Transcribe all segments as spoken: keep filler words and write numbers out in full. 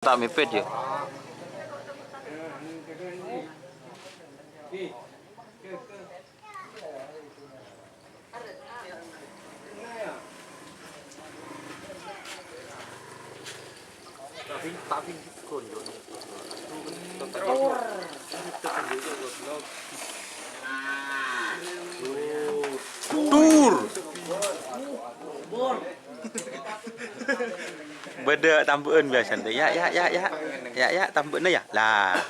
Ta' mepet, yâ. Tur. Bâdâ tambâ'ân biasana, yâ, yâ, yâ, yâ. Yâ, yâ, tambâ'ânna, yâ. Lah.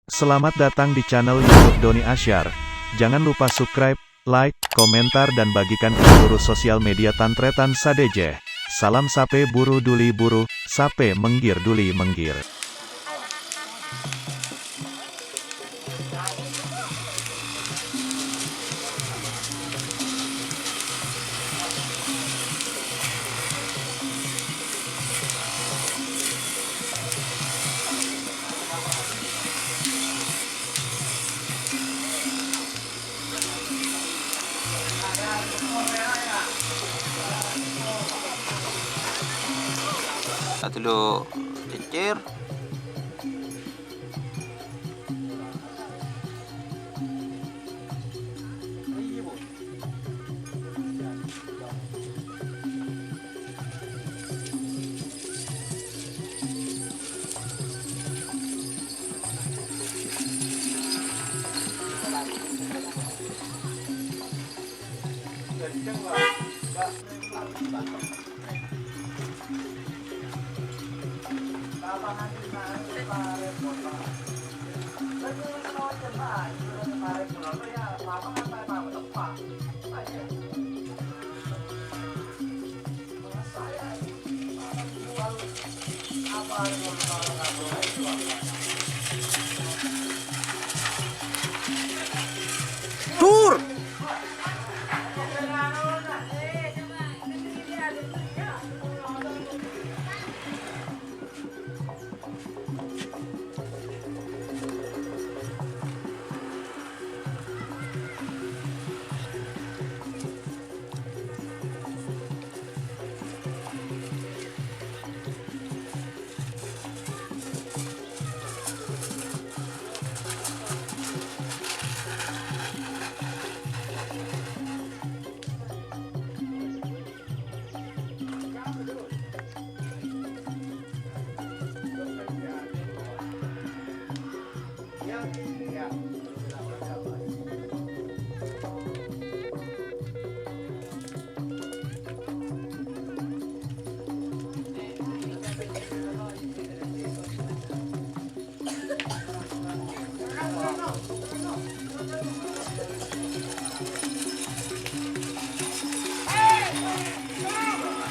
Selamat datang di channel YouTube Doni Asyar. Jangan lupa subscribe, like, komentar, dan bagikan ke seluruh sosial media tan-tarètan sadhâjâ. Salam sapè buru duli buru, sapè mèngghir duli mèngghir. Atelo cècèr. Tur.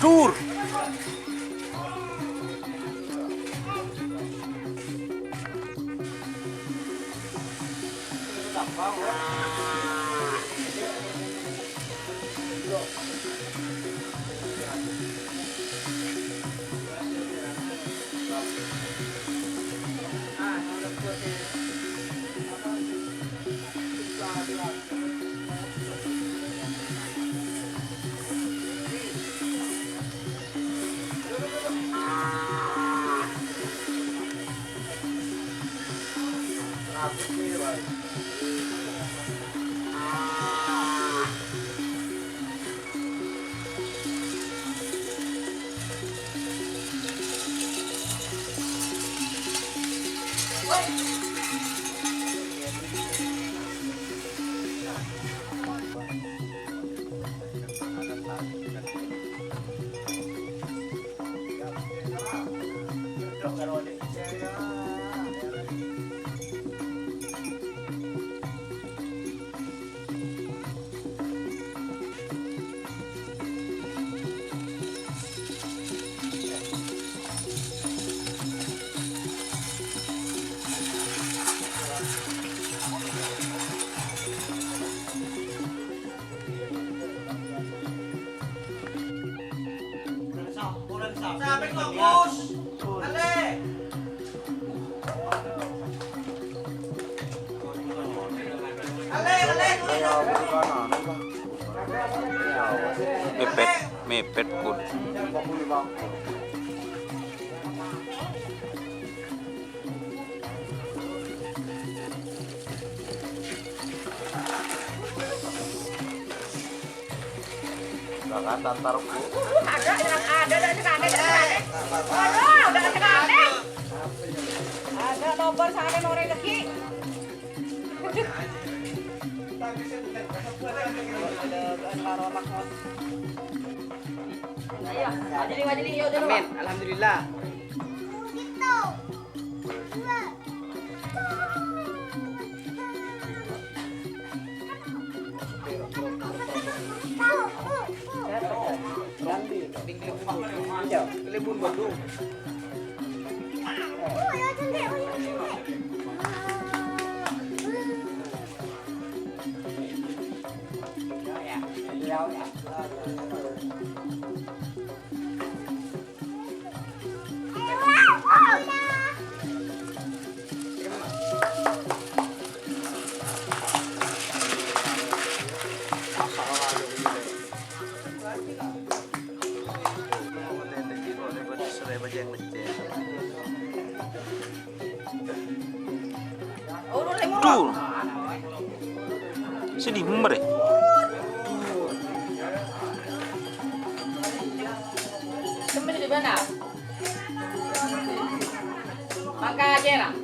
Tur. Mepet, mepet, Bun. Jangan tantar, Bu. Ada, ada, ada, ada, ada, ada. Waduh, ada, ada, ada. Ada nomor sana, nomor lagi. Ayo, majeling, majeling, yuk, dulu. Amin, alhamdulillah. Dur. Sè dimmer, è? Mangka aja lah.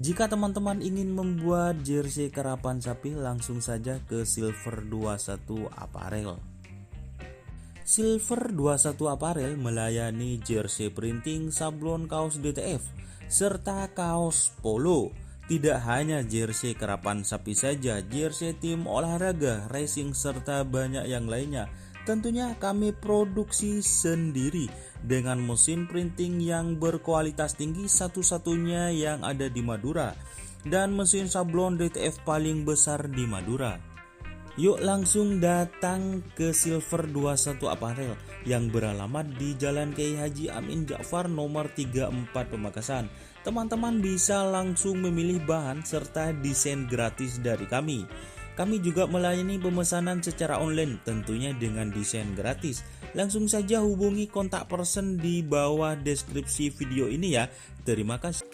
Jika teman-teman ingin membuat jersey karapan sapi, langsung saja ke Silver dua satu Apparel. Silver dua satu Apparel melayani jersey printing, sablon kaos D T F, serta kaos polo. Tidak hanya jersey karapan sapi saja, jersey tim olahraga, racing, serta banyak yang lainnya. Tentunya kami produksi sendiri dengan mesin printing yang berkualitas tinggi, satu-satunya yang ada di Madura, dan mesin sablon D T F paling besar di Madura. Yuk langsung datang ke Silver dua satu Apparel yang beralamat di Jalan Kiai Haji Amin Ja'far nomor tiga empat Pamekasan. Teman-teman bisa langsung memilih bahan serta desain gratis dari kami. Kami juga melayani pemesanan secara online, tentunya dengan desain gratis. Langsung saja hubungi kontak person di bawah deskripsi video ini ya. Terima kasih.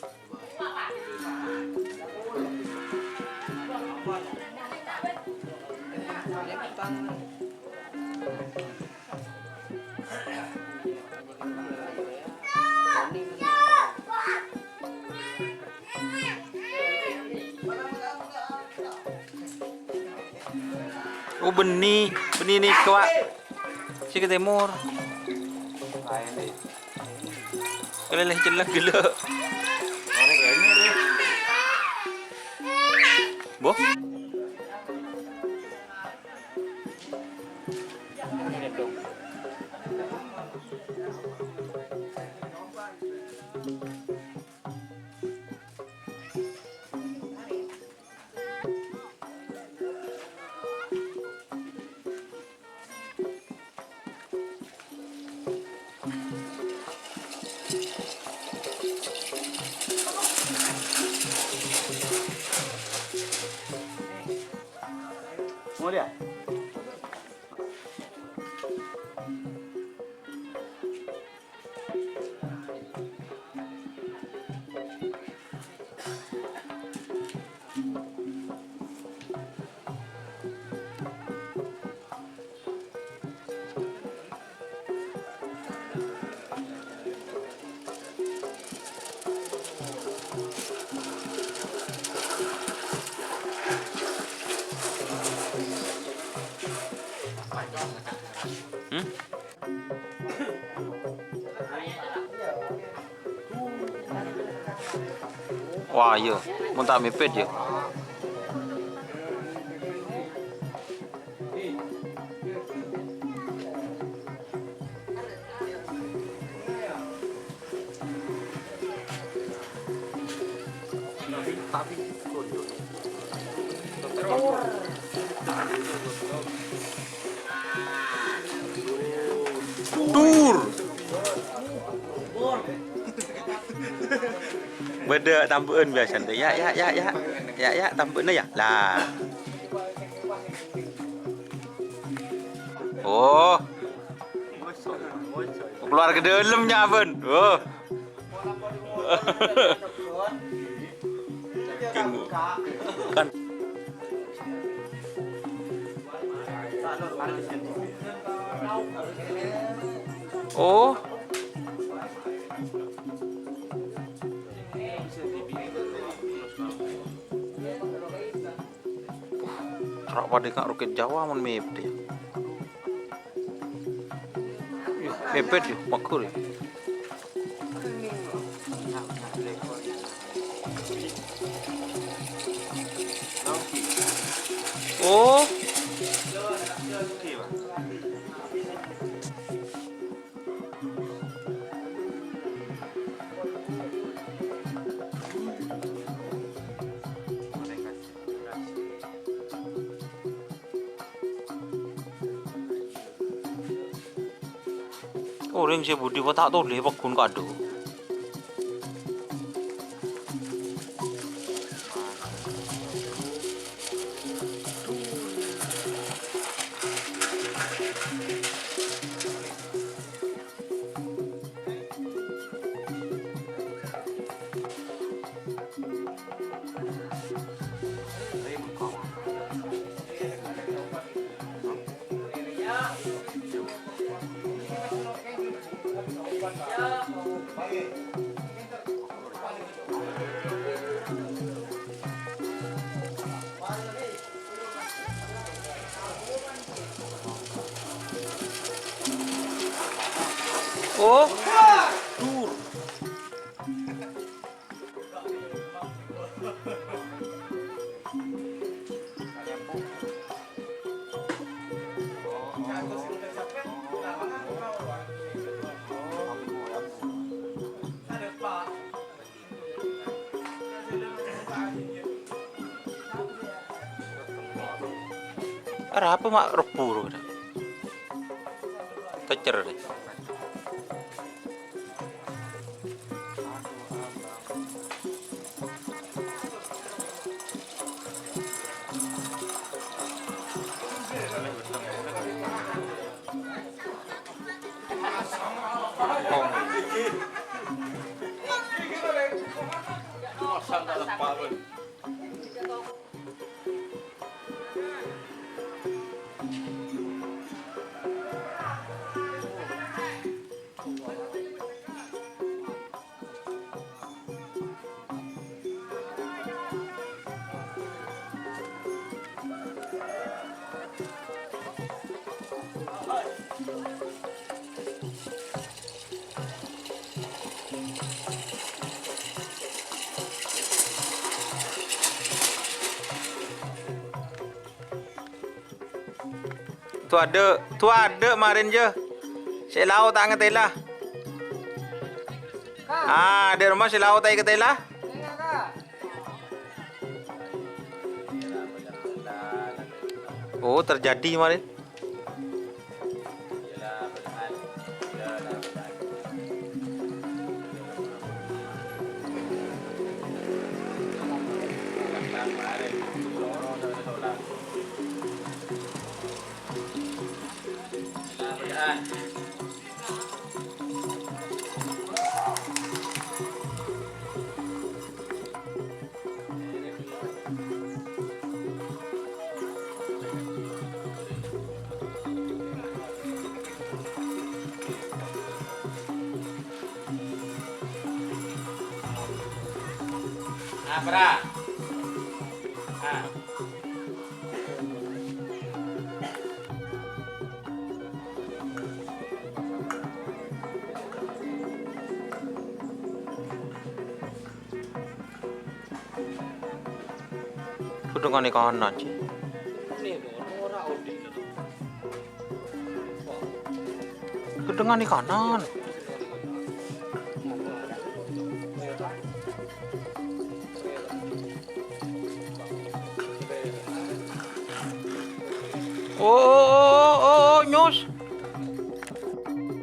Oh, bânnè, bânnè nèka, Wak. Sè ka tèmor. Kalèlè cellèng ghellâ'. Boh. Mulia. Hmm? Wah, iyâ. Mon ta' mèpèt, iyâ. Dur. Bâdâ tambâ'ân biasana. Ya, ya, ya, ya. Ya, ya, tambâ'ânna ya. Lah. Oh. Keluar ka dâlem nyabân. Oh. Kan. Oh. Ra' padâ ka' roket Jawa mon mepet. Yah, mepet yah, maghur yah. Oh. Orèng sè budi wâ' ta' tolè pagghun kado. Oh, dur. Arapa ma' rebbu ro kèra? Kecer deh. Towadâ', towadâ' marèn, jâ. Sè lao ta' ngatèla. Ah, dâ' remma sè lao ta' èkatèla. Oh, terjadi marèn. Abra. Ah. Ghâdhângan è kanan, Ci. Ghâdhângan è kanan. Oh, oh, oh, oh, oh, Nyus.